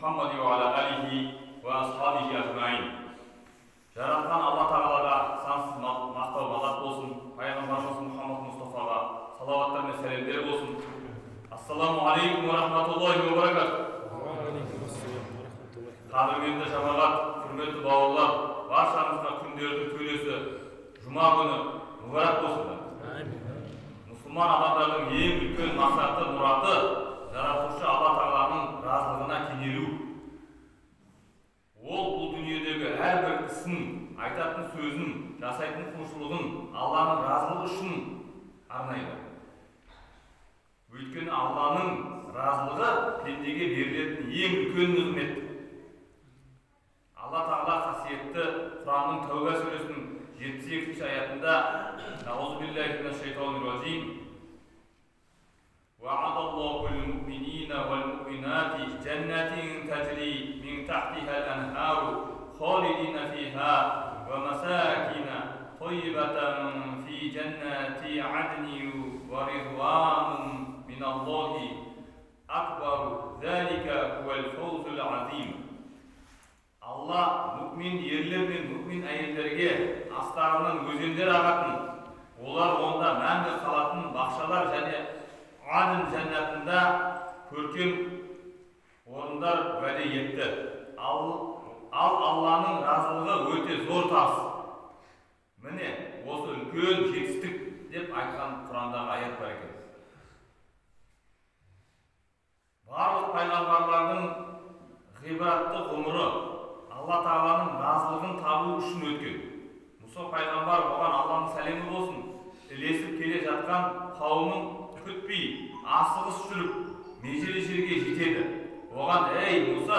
Muhammad ва аля алихи ва асхабихи ажмаин. Жаратқан Алла Тағалаға сансыз мақтау мадақ болсын, пайғамбарымыз Мұхаммад Мұстафаға салауаттар мен сәлемдер болсын. Ассаламу алейкум ва рахматуллахи ва баракатух. Қадірменді жамағат, құрметті бауырлар, баршаңызға күндердің төресі жұма күні мүбәрак болсын. Мұсылман адамдардың ең үлкен мақсаты, мұраты жаратушы Алла Тағаланың разылығына кенелу. Ол бұл дүниедегі әрбір ісін, айтатын сөзін, жасайтын құлшылығын Алланың разылығы үшін арнайды. Өйткені Алланың разылығы пендеге берілетін ең үлкен нығмет. Алла Тағала қасиетті Құранның Тәуба сүресінің 72-ші аятында Аузу биллахи минаш шайтанир ражим. وعد الله المؤمنين والمؤمنات جنات تجري من تحتها الأنهار خالدين فيها ومساكن طيبة في جنات عدن ورضوان من الله أكبر ذلك هو الفوز العظيم. Алла мүмин ерлер мен мүмин әйелдерге астарынан өзендер ағатын, олар онда мәңгі қалатын бақшалар және Адн жәннатында көркем орындар уәде етті. Ал Алланың разылығы өте зор табыс. Міне, осы үлкен жетістік деп айтқан Құрандағы аят бар екен. Барлық пайғамбарлардың ғибратты ғұмыры Алла Тағаланың разылығын табу үшін өткен. Мұса пайғамбар, оған Алланың сәлемі болсын, ілесіп келе жатқан қауымын күтпей, асығыс жүріп, межелі жерге жетеді. Оған, ей Мұса,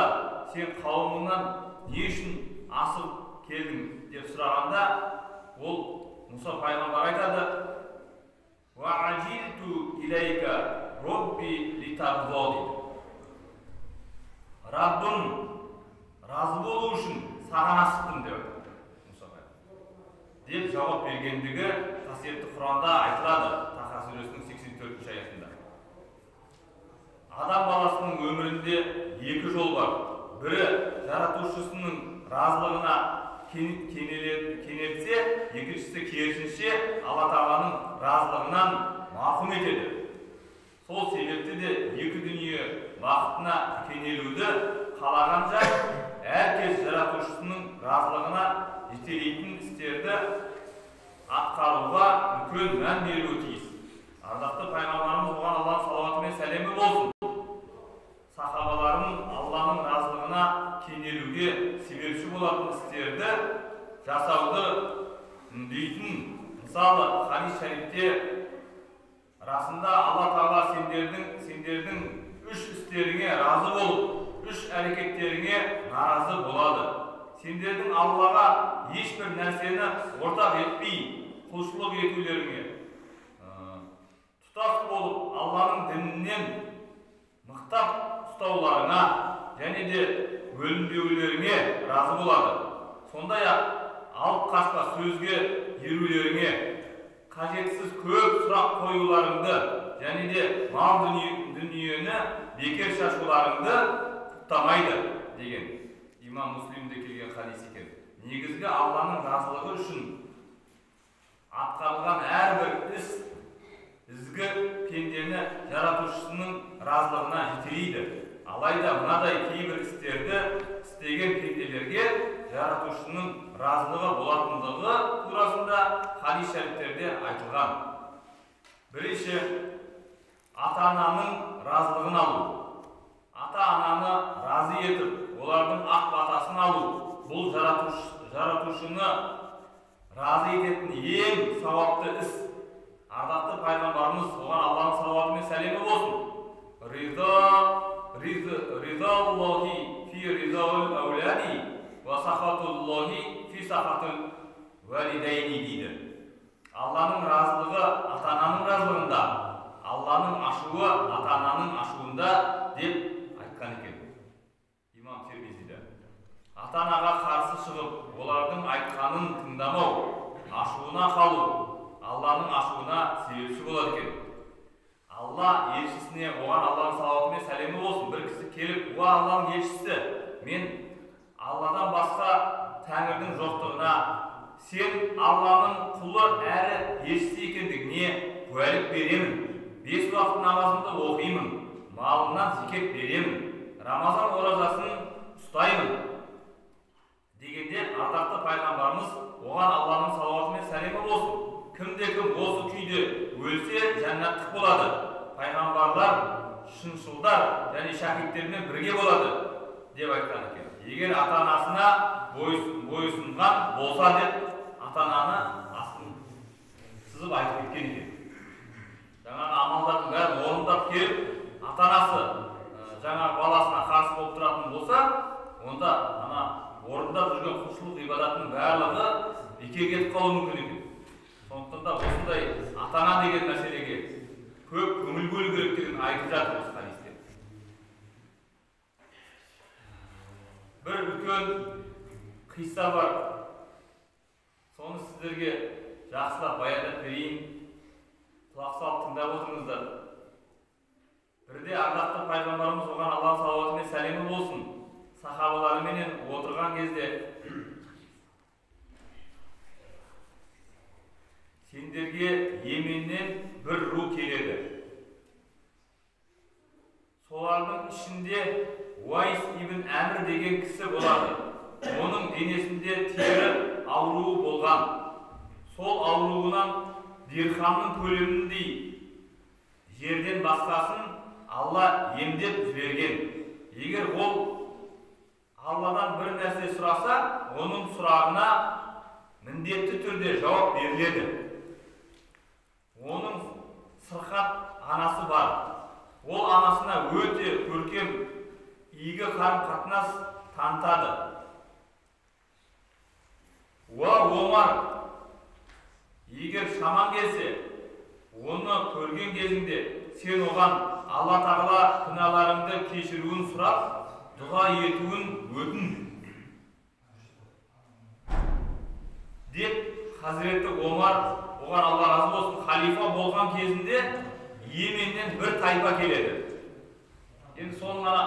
сен қауымыңнан не үшін асығып келдің деп сұрағанда, ол Мұса пайғамбар айтады: «Уа ажилту илайка робби литарза» дейді. Раббым разы болу үшін саған асықтым деп айтады Мұса пайғамбар. Деп жауап бергендігі қасиетті Құранда айтылады, Таха сүресінің 84-ші аятында. Адам баласының өмірінде екі жол бар. Бірі жаратушысының разылығына кенелсе, екіншісі керісінше Алла Тағаланың разылығынан мақұм етеді. Сол себепті де екі дүние бақытына кенелуді қалаған жан әркез жаратушысының разылығына жетелейтін істерді атқаруға үлкен мән беруі тиіс. Ардақты пайғамбарымыз, оған Алланың салауаты мен сәлемі болсын, сахабаларын Алланың разылығына кенелуге себепші болатын істерді жасауды үндейтін. Мысалы, хадис шарифте: расында Алла Тағала сендердің үш істеріңе разы болып, үш әрекеттеріңе наразы болады. Сендердің Аллаға ешбір нәрсені ортақ етпей құлшылық етулеріңе, тұтас болып Алланың дінінен мықтап ұстауларыңа және де бөлінбеулеріңе разы болады. Сондай-ақ алып қашпа сөзге ерулеріңе, қажетсіз көп сұрақ қоюларыңды және де мал дүниені бекер шашуларыңды құптамайды деген Имам Муслимде келген хадис екен. Негізгі Алланың разылығы үшін атқарылған әрбір іс ізгі пендені жаратушысының разылығына жетелейді. Алайда мынадай кейбір істерді істеген пенделерге жаратушының разылығы болатындығы турасында хадис шәріптерде айтылған. Бірінші, ата-ананың разылығын алу. Ата-ананы разы етіп, олардың ақ батасын алу, бұл жаратушыны разы ететін ең сауапты іс. Ардақты пайғамбарымыз, оған Алланың салауаты мен сәлемі болсын, ризаллахи фи ризал ауляди ва сахатуллахи фи сахатул валидайни дейді. Алланың разылығы ата-ананың разылығында, Алланың ашуы ата-ананың ашуында деп айтқан екен Имам Тирмизиде. Ата-анаға қарсы шығып, олардың айтқанын тыңдамау, ашуына қалу Алланың ашуына себепші болады екен. Алла елшісіне, оған Алланың салауаты мен сәлемі болсын, бір кісі келіп, уа Алланың елшісі, мен Алладан басқа тәңірдің жоқтығына, сен Алланың құлы әрі елшісі екендігіне куәлік беремін. 5 уақыт намазымды оқимын, малымнан зекет беремін, Рамазан оразасын ұстаймын дегенде ардақты пайғамбарымыз оған Алланың салауаты мен сәлемі болсын, кімде-кім осы күйде өлсе жәннаттық болады, пайғамбарлар, шыншылдар және шәһидтермен бірге болады деп айтқан екен. Егер ата-анасына бойұсынған болса деп ата-ананы астын сызып айтып кеткен екен. Жаңағы амалдардың бәрін орындап келіп, ата-анасы жаңағы баласына қарсы болып тұратын болса, онда ана орындап жүрген құлшылық ғибадатының барлығы бекер кетіп қалуы мүмкін екен. Сондықтан да осындай ата-ана деген мәселеге көп көңіл бөлу керектігін айтып жатыр осы хадисте. Бір үлкен қисса бар. Соны сіздерге жақсылап баяндап берейін. Құлақ салып тыңдап отырыңыздар. Бірде ардақты пайғамбарымыз, оған Алланың салауаты мен сәлемі болсын, сахабаларыменен отырған кезде, сендерге Йеменнен бір ру келеді. Солардың ішінде Уайс ибн Әмір деген кісі болады. Оның денесінде тері ауруы болған. Сол ауруынан дирхамның көлеміндей жерден басқасын Алла емдеп жіберген. Егер ол Алладан бір нәрсе сұраса, оның сұрағына міндетті түрде жауап беріледі. Оның сырқат анасы бар. Ол анасына өте көркем, игі қарым-қатынас танытады. Уа Омар, егер шаман келсе, оны көрген кезіңде сен оған Алла тағала күнәларыңды кешіруін сұрап, дұға етуін өтін деп Хазіреті Омар, оған Алла разы болсын, халифа болған кезінде Йеменнен бір тайпа келеді. Енді соның ана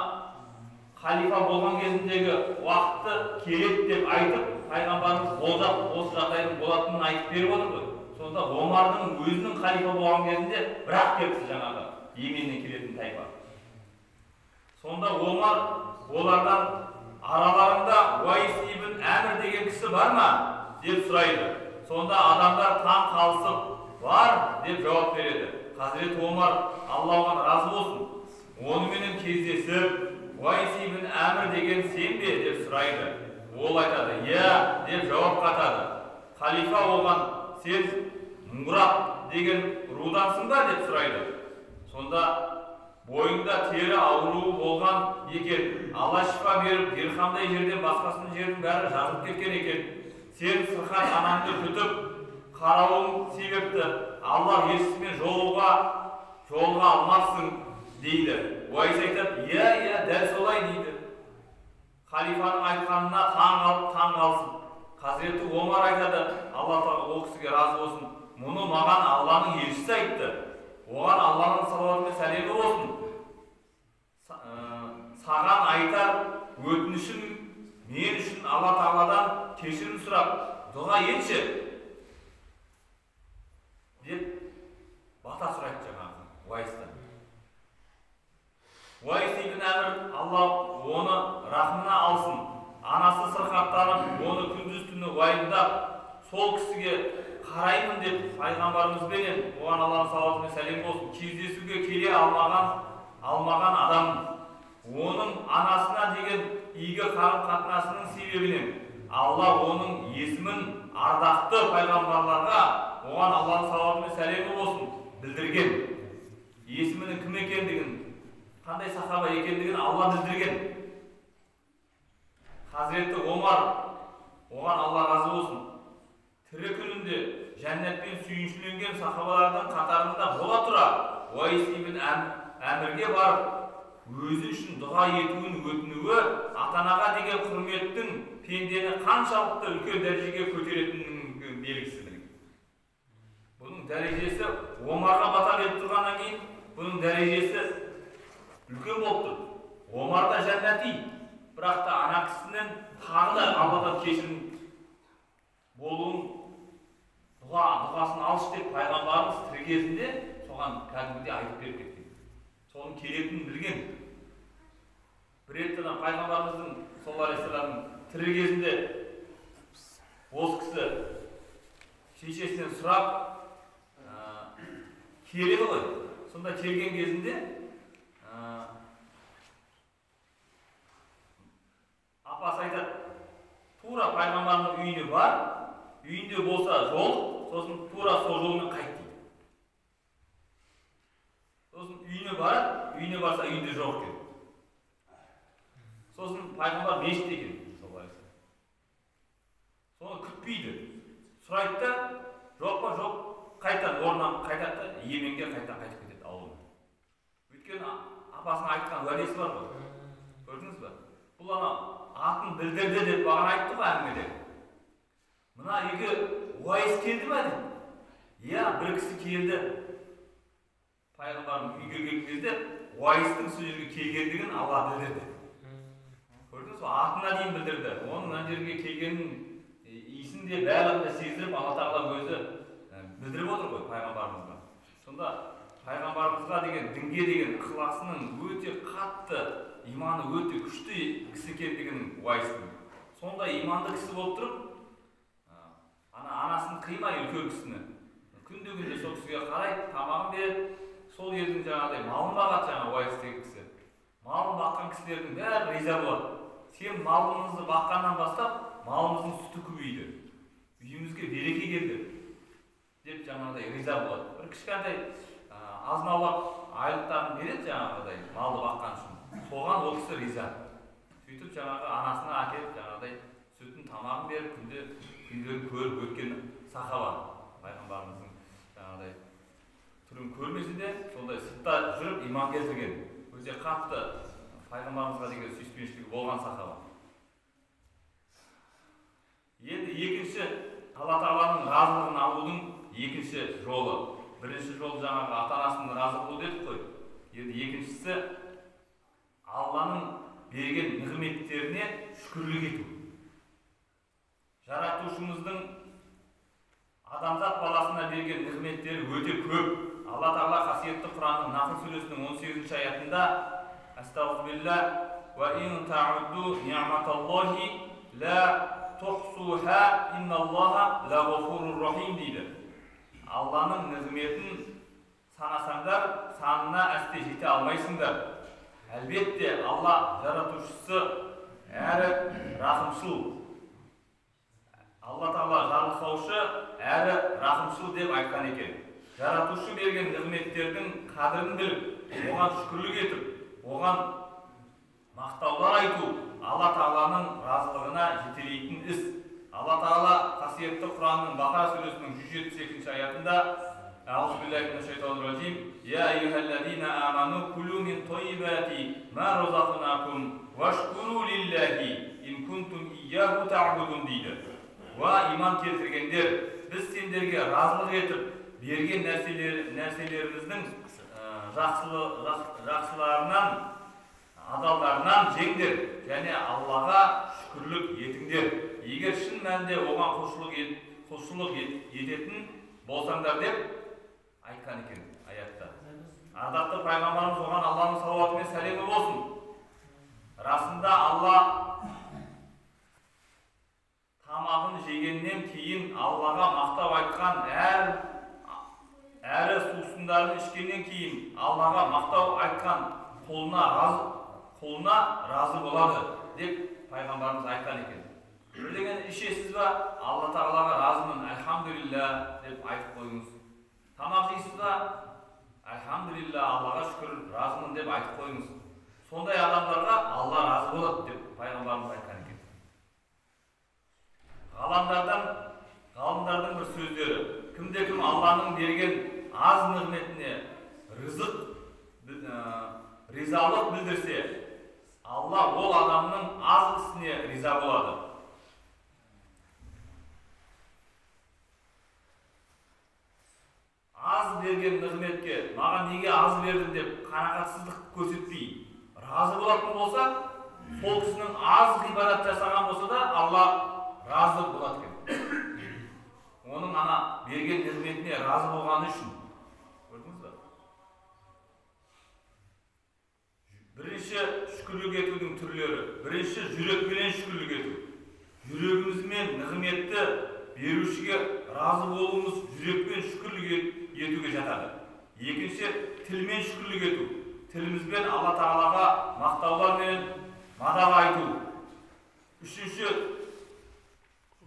халифа болған кезіндегі уақытты келеді деп айтып, пайғамбарымыз болжап осы жағдайдың болатынын айтып беріп отыр ғой. Сонда Омардың өзінің халифа болған кезінде бірақ келіпті жаңағы Йеменнен келетін тайпа. Сонда Омар олардан араларында Уайс ибн Әмір деген кісі бар ма деп сұрайды. Сонда адамдар таң қалысып, бар деп жауап береді. Хазіреті Омар, Алла оған разы болсын, оныменен кездесіп, Уайс ибн Әмір деген сен бе деп сұрайды. Ол айтады, иә деп жауап қатады. Халифа оған, сен Мұрат деген рудансың ба деп сұрайды. Сонда бойында тері ауруы болған екен, Алла шифа беріп, дирхамдай жерден басқасының жердің бәрі жазылып кеткен екен. Сен сырқат анаңды күтіп, қарауың себепті Алла елшісімен жолға алмассың дейді. Уайс айтады, иә, иә, дәл солай дейді. Халифаның айтқанына таң қалысып, Хазіреті Омар айтады, Алла тағала ол кісіге разы болсын, мұны маған Алланың елшісі айтты. Оған Алланың салауаты мен сәлемі болсын. Саған айтар өтінішім мен үшін Алла тағаладан кешірім сұрап, дұға етші деп бата сұрайды жаңағы Уайстан. Уайс ибн Әмір, Алла оны рахымына алсын, анасы сырқаттанып, оны күндіз түні уайымдап, сол кісіге қараймын деп пайғамбарымызбенен, оған Алланың салауаты мен сәлемі болсын, кездесуге келе алмаған адам. Оның анасына деген игі қарым-қатынасының себебінен Алла оның есімін ардақты пайғамбарларға, оған Алланың салауаты мен сәлемі болсын, білдірген. Есімінің кім екендігін, қандай сахаба екендігін Алла білдірген. Хазіреті Омар, оған Алла разы болсын, тірі күнінде жәннатпен сүйіншіленген сахабалардың қатарында бола тұра, Уайс ибн Әмірге барып, өзі үшін дұға етуін өтінуі ата-анаға деген құрметтің пендені қаншалықты үлкен дәрежеге көтеретінінің белгісі. Бұның дәрежесі Омарға бата беріп тұрғаннан кейін Бұның дәрежесі үлкен болып тұр. Омар да жәннати, бірақ та ана кісінің тағы да Алладан кешірім болуын, дұғасын алшы деп пайғамбарымыз тірі кезінде соған кәдімгідей айтып беріп кеткен. Соның келетінін білген. Бір рет ана пайғамбарымыздың саллаллаху алейхи уассаламның тірі кезінде осы кісі шешесінен сұрап келеді ғой. Сонда келген кезінде апасы айтады, тура пайғамбардың үйіне бар, үйінде болса жол, сосын тура сол жолмен қайт дейді. Сосын үйіне барады, үйіне барса үйінде жоқ екен. Сосын пайғамбар мешітте екен. Соны күтпейді. Сұрайды да, жоқ па, жоқ, қайтадан орнынан қайтады да, Йеменге қайтадан қайтып кетеді ауылына. Өйткені апасының айтқан уәдесі бар ғой. Көрдіңіз бе? Бұл ана атын білдірді деп бағана айтты ғой әңгімеде. Мына үйге Уайс келді ме дейді? Иә, бір кісі келді. Пайғамбардың үйге келген кезде Уайстың сол жерге келгендігін Алла білдірді. Көрдіңіз бе? Атына дейін білдірді. Оның мына жерге келгенін иісін де барлығын да сездіріп Алла тағала өзі білдіріп отыр ғой пайғамбарымызға. Сонда пайғамбарымызға деген дінге деген ықыласының өте қатты, иманы өте күшті кісі екендігінің Уайстың. Сондай иманды кісі болып тұрып, ана анасын қимай үлкен кісіні. Күнде-күнде сол кісіге қарайды, тамағын береді. Сол елдің жаңағыдай малын бағады жаңа Уайс деген кісі. Малын баққан кісілердің бәрі риза болады. Сен малымызды баққаннан бастап малымыздың сүті көбейді, үйімізге береке келді деп жаңағыдай риза болады. Бір кішкентай азын-аулақ айлықтарын береді жаңағыдай малды баққан үшін. Соған ол кісі риза. Сөйтіп жаңағы анасына әкеліп жаңағыдай сүтін, тамағын беріп, күнде күндерін көріп өткен сахаба пайғамбарымыздың жаңағыдай түрін көрмесе де сондай сыртта жүріп иман келтірген, өте қатты пайғамбарымызға деген сүйіспеншілігі болған сахаба. Енді екінші Алла тағаланың разылығын алудың екінші жолы. Бірінші жол жаңағы ата-анасын разы қылу дедік қой. Енді екіншісі Алланың берген нығметтеріне шүкірлік ету. Жаратушымыздың адамзат баласына берген нығметтері өте көп. Алла тағала қасиетті Құранның Нахл сүресінің 18-ші аятында Астағфирулла ва ин та'удду ни'маталлахи ла тухсуха инналлаха лагафурур рахим дейді. Алланың нығметін санасаңдар, санына әсте жете алмайсыңдар. Әлбетте, Алла жаратушысы әрі рахымшыл. Алла тағала жарылқаушы әрі рахымшыл деп айтқан екен. Жаратушы берген нығметтердің қадірін біліп, оған шүкірлік етіп, оған мақтаулар айту Алла тағаланың разылығына жетелейтін іс. Алла тағала қасиетті Құранның Бақара сүресінің 172-ші аятында Аузубиллахи минаш-шайтанир-ражим Я айюхаллазина аману кулу мин таййибати ма разақнакум вашкуру лиллахи ин кунтум ияху та'будун дейді. Уа иман келтіргендер, біз сендерге разылық етіп берген нәрселеріміздің жақсыларынан, адалдарынан жеңдер және Аллаға шүкірлік етіңдер. Егер шын мәнінде оған құлшылық ететін болсаңдар деп айтқан екен аятта. Ардақты пайғамбарымыз оған Алланың салауаты мен сәлемі болсын. Расында Алла тамағын жегеннен кейін Аллаға мақтау айтқан, әрі сусындарын ішкеннен кейін Аллаға мақтау айтқан құлына разы болады деп пайғамбарымыз айтқан екен. Бірдеңені ішесіз ба, Алла тағалаға разымын, альхамдулилля деп айтып қойыңыз. Тамақ жейсіз ба, альхамдулилля, Аллаға шүкір, разымын деп айтып қойыңыз. Сондай адамдарға Алла разы болады деп пайғамбарымыз айтқан екен. Ғалымдардың бір сөздері: кімде кім Алланың берген аз нығметіне ризалық білдірсе, Алла ол адамның аз ісіне риза болады. Аз берген нығметке маған неге аз бердің деп қанағатсыздық көрсетпей разы болатын болса, сол кісінің аз ғибадат жасаған болса да Алла разы болады екен. Оның ана берген нығметіне разы болғаны үшін. Көрдіңіз бе? Бірінші шүкірлік етудің түрлері. Бірінші жүрекпенен шүкірлік ету. Жүрегімізбен нығметті берушіге разы болуымыз жүрекпен шүкірлік етуге жатады. Екінші, тілмен шүкірлік ету. Тілімізбен Алла Тағалаға мақтаулар менен мадақ айту. Үшінші,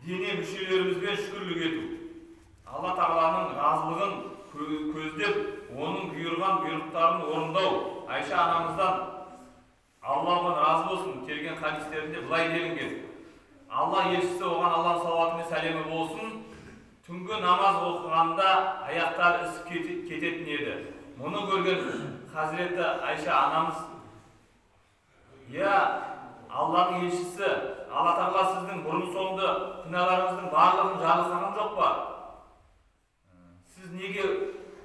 дене мүшелерімізбен шүкірлік ету. Алла Тағаланың разылығын көздеп, оның бұйырған бұйрықтарын орындау. Айша анамыздан Алла оған разы болсын келген хадистерінде былай делінген: Алла елшісі, оған Алланың салауаты мен сәлемі болсын, түнгі намаз оқығанда аяқтары ісіп кететін еді. Мұны көрген Хазіреті Айша анамыз: «Я Алланың елшісі, Алла Тағала сіздің бұрын-соңды күнәларыңыздың барлығын жарылқаған жоқ па? Сіз неге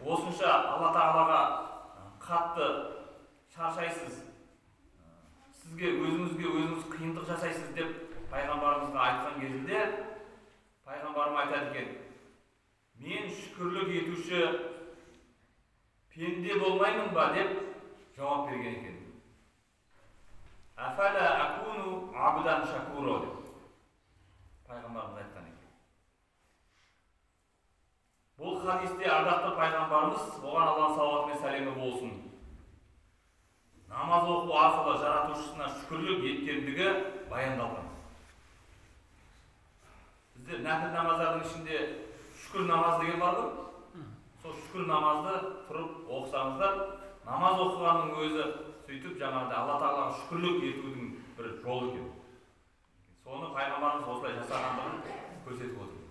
осынша Алла Тағалаға қатты шаршайсыз? Сізге өзіңізге өзіңіз қиындық жасайсыз» деп пайғамбарымызға айтқан кезінде пайғамбарым айтады екен: «Мен шүкірлік етуші пенде болмаймын ба?» деп жауап берген екен. «Афала акуну абдан шакуро» деп пайғамбарымыз айтқан екен. Бұл хадисте ардақты пайғамбарымыз, оған Алланың салауаты мен сәлемі болсын, намаз оқу арқылы жаратушысына шүкірлік еткендігі баяндалған. Бізде нәпіл намаздардың ішінде шүкір намаз деген бар ғой. Сол шүкір намазды тұрып оқысаңыздар, намаз оқығанның өзі сөйтіп жаңағыдай Алла Тағалаға шүкірлік етудің бір жолы екен. Соны пайғамбарымыз осылай жасағандығын көрсетіп отыр.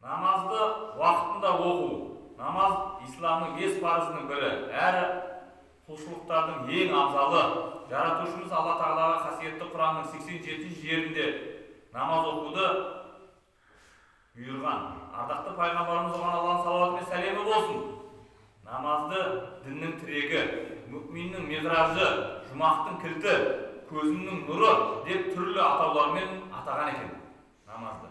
Намазды уақытында оқу. Намаз исламның 5 парызының бірі, әрі құлшылықтардың ең абзалы. Жаратушымыз Алла Тағалаға қасиетті Құранның 87 жерінде намаз оқуды бұйырған. Ардақты пайғамбарымыз, оған Алланың салауаты мен сәлемі болсын, намазды діннің тірегі, мүминнің миғражы, жұмақтың кілті, көзінің нұры деп түрлі атаулармен атаған екен намазды.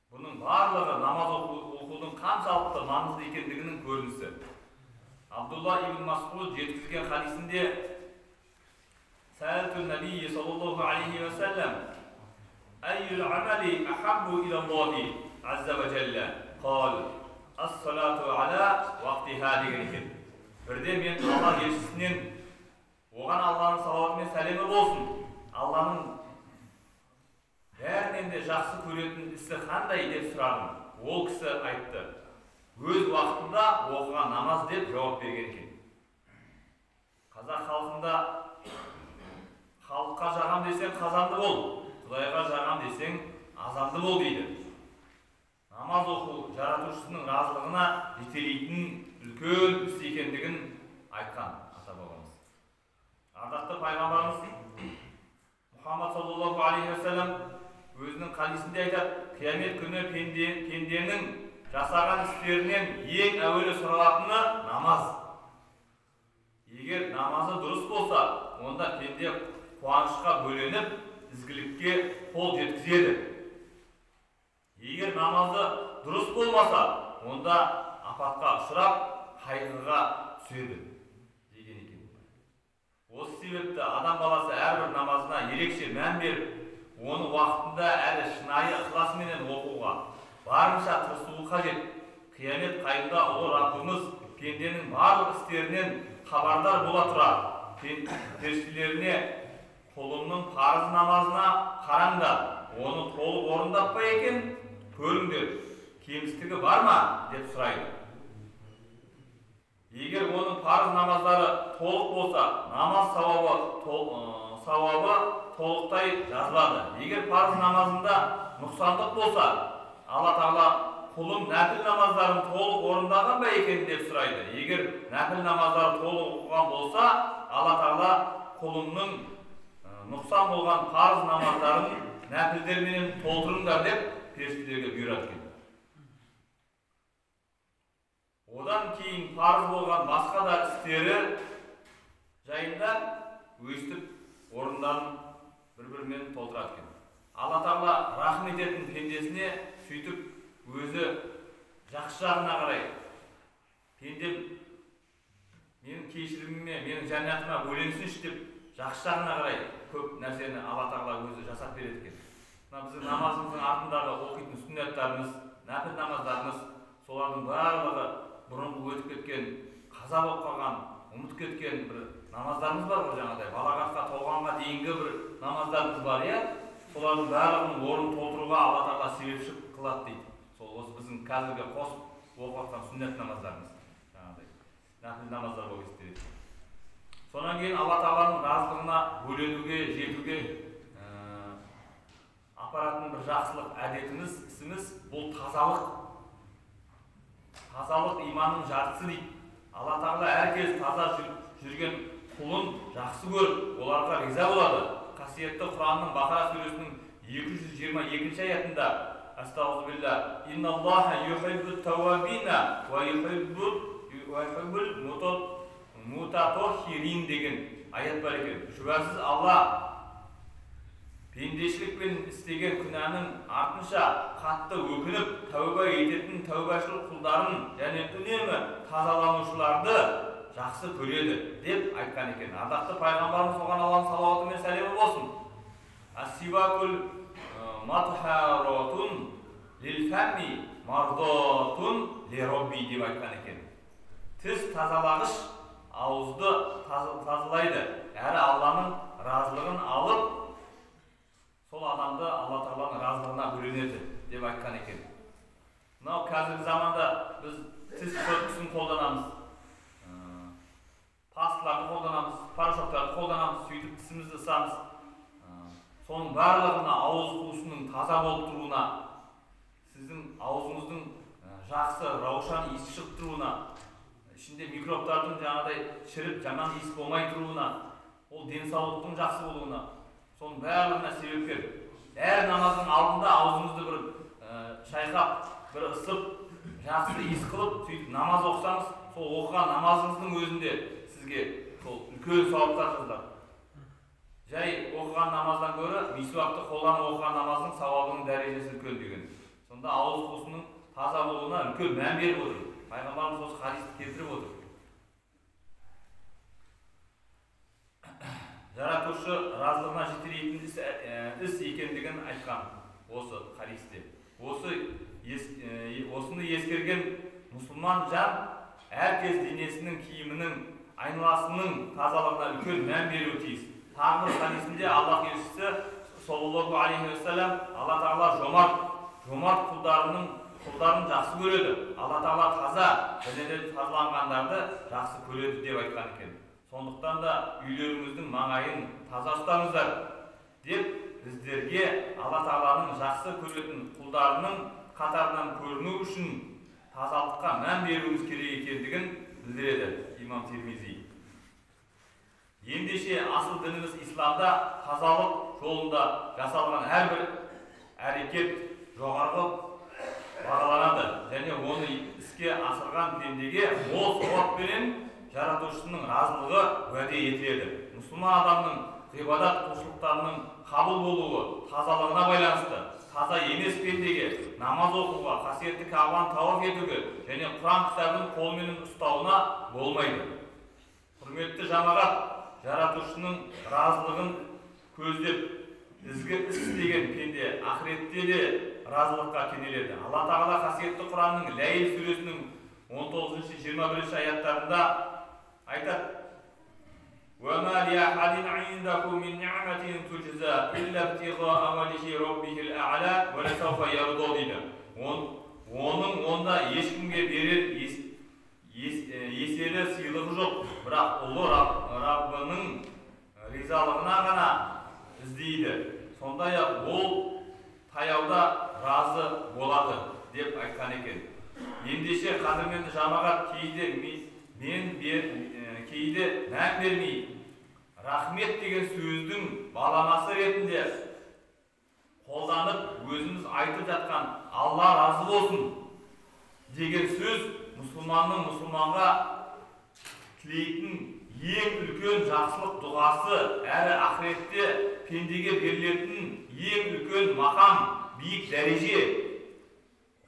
Бұның барлығы намаз оқудың қаншалықты маңызды екендігінің көрінісі. Абдулла ибн Масғуд жеткізген хадисінде: «Сәлту набийи саллаллаху алейхи уассалам әйюл амали ахаббу илаллахи азза ва жәллә қал ас-салату аля вақтиха» деген екен. Бірде мен Алла елшісінен, оған Алланың салауаты мен сәлемі болсын, Алланың бәрінен де жақсы көретін ісі қандай деп сұрадым. Ол кісі айтты: өз уақытында оқыған намаз деп жауап берген екен. Қазақ халқында халыққа жағам десең қазанды бол, Құдайға жағам десең азанды бол дейді. Намаз оқу жаратушысының разылығына жетелейтін үлкен іс екендігін айтқан ата-бабамыз. Ардақты пайғамбарымыз Мұхаммад саллаллаху алейхи уассалам өзінің хадисінде айтады: қиямет күні пенденің жасаған істерінен ең әуелі сұралатыны намаз. Егер намазы дұрыс болса, онда пенде қуанышқа бөленіп, ізгілікке қол жеткізеді. Егер намазы дұрыс болмаса, онда апатқа ұшырап, қайғыға түседі деген екен. Осы себепті адам баласы әрбір намазына ерекше мән беріп, оны уақытында әрі шынайы ықыласменен оқуға барынша тырысуы қажет. Қиямет қайымда ұлы Раббымыз пенденің барлық істерінен хабардар бола тұра, періштелеріне: құлымның парыз намазына қараңдар, оны толық орындап па екен, көріңдер, кемістігі бар ма деп сұрайды. Егер оның парыз намаздары толық болса, намаз сауабы толықтай жазылады. Егер парыз намазында нұқсандық болса, Алла Тағала құлым нәпіл намаздарын толық орындаған ба екен деп сұрайды. Егер нәпіл намаздары толық оқыған болса, Алла Тағала құлымның нұқсан болған парыз намаздарын нәпілдерменен толтырыңдар деп періштелерге бұйырады екен. Одан кейін парыз болған басқа да істері жайында өстіп орындарын бір-бірімен толтырады екен. Алла Тағала рахым ететін пендесіне сөйтіп өзі жақсы жағына қарай пендем менің кешіріміме, менің жәннатыма бөленсінші деп жақсы жағына қарай көп нәрсені Алла Тағала өзі жасап береді екен. Мына біздің намазымыздың артындағы оқитын сүннаттарымыз, нәпіл намаздарымыз, солардың барлығы бұрынғы өтіп кеткен, қаза болып қалған, ұмытып кеткен бір намаздарымыз бар ғой, жаңағыдай балағатқа толғанға дейінгі бір намаздарымыз бар, иә? Солардың барлығының орнын толтыруға Алла Тағала себепші қылады дейді. Сол осы біздің қазіргі қосып оқып жатқан сүннет намаздарымыз, жаңағыдай нәпіл намаздар болып есептеледі. Сонан кейін Алла Тағаланың разылығына бөленуге, жетуге апаратын бір жақсылық әдетіміз, ісіміз бұл тазалық. Тазалық иманның жартысы дейді. Алла Тағала әркез таза жүрген құлын жақсы көріп, оларға риза болады. Қасиетті Құранның Бақара сүресінің 222 аятында Астағфирулла, инналлаха юхиббут тауабина ва юхиббул мутатаххирин деген аят бар екен. Шүбәсіз Алла пендешілікпен істеген күнәнің артынша қатты өкініп, тәуба ететін тәубашыл құлдарын және үнемі тазаланушыларды жақсы көреді деп айтқан екен. Ардақты пайғамбарымыз оған Алланың салауаты мен сәлемі болсын. Ас-сивакул матхаратун лил фамми мардатун ли робби деп айтқан екен. Тіс тазалағыш ауызды тазалайды, әрі Алланың разылығын алып, сол адамды Алла Тағаланың разылығына бөленеді деп айтқан екен. Мынау қазіргі заманда біз тіс щеткасын қолданамыз, пасталарды қолданамыз, порошоктарды қолданамыз, сөйтіп тісімізді ысамыз. Соның барлығына ауыз қуысының таза болып тұруына, сіздің аузыңыздың жақсы раушан иісі шығып тұруына, ішінде микробтардың жаңағыдай шіріп жаман иіс болмай тұруына, ол денсаулықтың жақсы болуына, соның барлығына себепкер. Әр намаздың алдында аузыңызды бір шайқап, бір ысып, жақсы иіс қылып, сөйтіп намаз оқысаңыз, сол оқыған намазыңыздың өзінде сізге сол үлкен сауаптар жазылады. Жай оқыған намаздан гөрі мисуакты қолданып оқыған намаздың сауабының дәрежесі үлкен деген. Сонда ауыз қуысының таза болуына үлкен мән беріп отыр. Пайғамбарымыз осы хадисті келтіріп отыр. Жаратушы разылығына жетелейтін іс екендігін айтқан осы хадисте. Осыны ескерген мұсылман жан әркез денесінің, киімінің, айналасының тазалығына үлкен мән беруі тиіс. Тағы бір хадисінде Аллах елшісі саллаллаху алейхи уассалам Алла Тағала жомарт құлдарын жақсы көреді. Алла Тағала таза және де тазаланғандарды жақсы көреді деп айтқан екен. Сондықтан да үйлеріңіздің маңайын таза ұстаңыздар деп біздерге Алла Тағаланың жақсы көретін құлдарының қатарынан көріну үшін тазалыққа мән беруіміз керек екендігін білдіреді имам Тирмизи. Ендеше асыл дініміз исламда тазалық жолында жасалған әрбір әрекет жоғарғы бағаланады және оны іске асырған пендеге мол сауаппенен жаратушының разылығы уәде етіледі. Мұсылман адамның ғибадат құлшылықтарының қабыл болуы тазалығына байланысты. Таза емес пендеге намаз оқуға, қасиетті Кағбаны тауаф етуге және Құран кітабын қолменен ұстауына болмайды. Құрметті жамағат, жаратушының разылығын көздеп ізгі іс істеген пенде ақыретте де разылыққа кенеледі. Алла Тағала қасиетті Құранның Ләйл сүресінің 19-21 аяттарында айтады: وَمَا لِأَحَدٍ عِنْدَهُ مِنْ نِعْمَةٍ تُجْزَى إِلَّا ابْتِغَاءَ وَجْهِ رَبِّهِ الْأَعْلَى وَلَسَوْفَ يَرْضَى дейді. Оның онда ешкімге берер еселі сыйлығы жоқ, бірақ ұлы Раббының ризалығына ғана іздейді. Сондай-ақ ол таяуда разы болады деп айтқан екен. Ендеше қадірменді жамағат, кейде мән бермей рахмет деген сөздің баламасы ретінде қолданып өзіміз айтып жатқан Алла разы болсын деген сөз мұсылманның мұсылманға тілейтін ең үлкен жақсылық дұғасы, әрі ақыретте пендеге берілетін ең үлкен мақам, биік дәреже.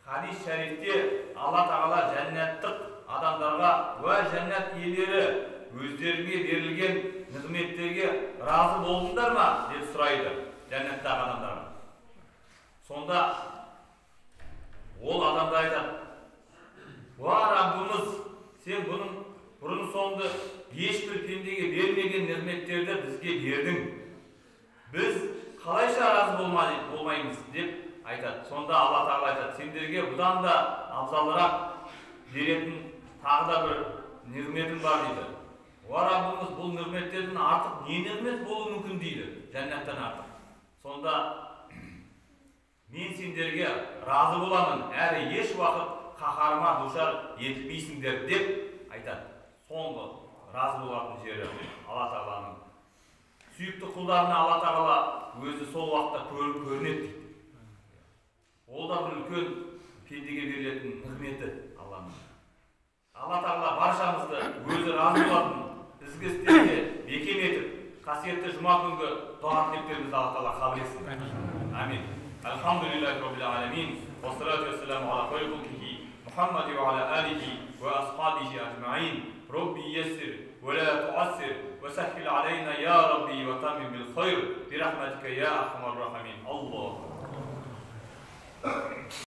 Хадис шәрифте Алла Тағала жәннаттық адамдарға: «Уә жәннат иелері, өздеріңе берілген нығметтерге разы болдыңдар ма?» деп сұрайды жәннаттағы адамдарға. Сонда ол адамдар айтады: «Уа Раббымыз, сен бұның бұрын соңды ешбір пендеге бермеген нығметтерді бізге бердің, біз қалайша разы болмаймыз?» деп айтады. Сонда Алла Тағала айтады: «Сендерге бұдан да абзалырақ беретін тағы да бір нығметім бар», – дейді. «Уа Раббымыз, бұл нығметтерден артық не нығмет болуы мүмкін?» – дейді, жәннаттан артық. Сонда: «Мен сендерге разы боламын, әрі еш уақыт қаһарыма душар етілмейсіңдер», – деп айтады. Соңғы разы болатын жері Алла Тағаланың сүйікті құлдарына Алла Тағала өзі сол уақытта көрінеді дейді. Ол да бір үлкен пендеге берілетін нығметі Алланың. Алла Тағала баршамызды өзі разы болатын ізгі істерге бекем етіп, қасиетті жұма күнгі дұға тілектерімізді Алла Тағала қабыл етсін. Амин. Альхамдулиллахи роббил аламин, уассалату уассаламу ала хайри халқихи Мухаммад ва ала алихи ва асхабихи ажмаин. Робби яссир ва ла туассир ва саххил алейна я Рабби ва таммим бил хайр би рахматика я архамар рахимин. Аллах.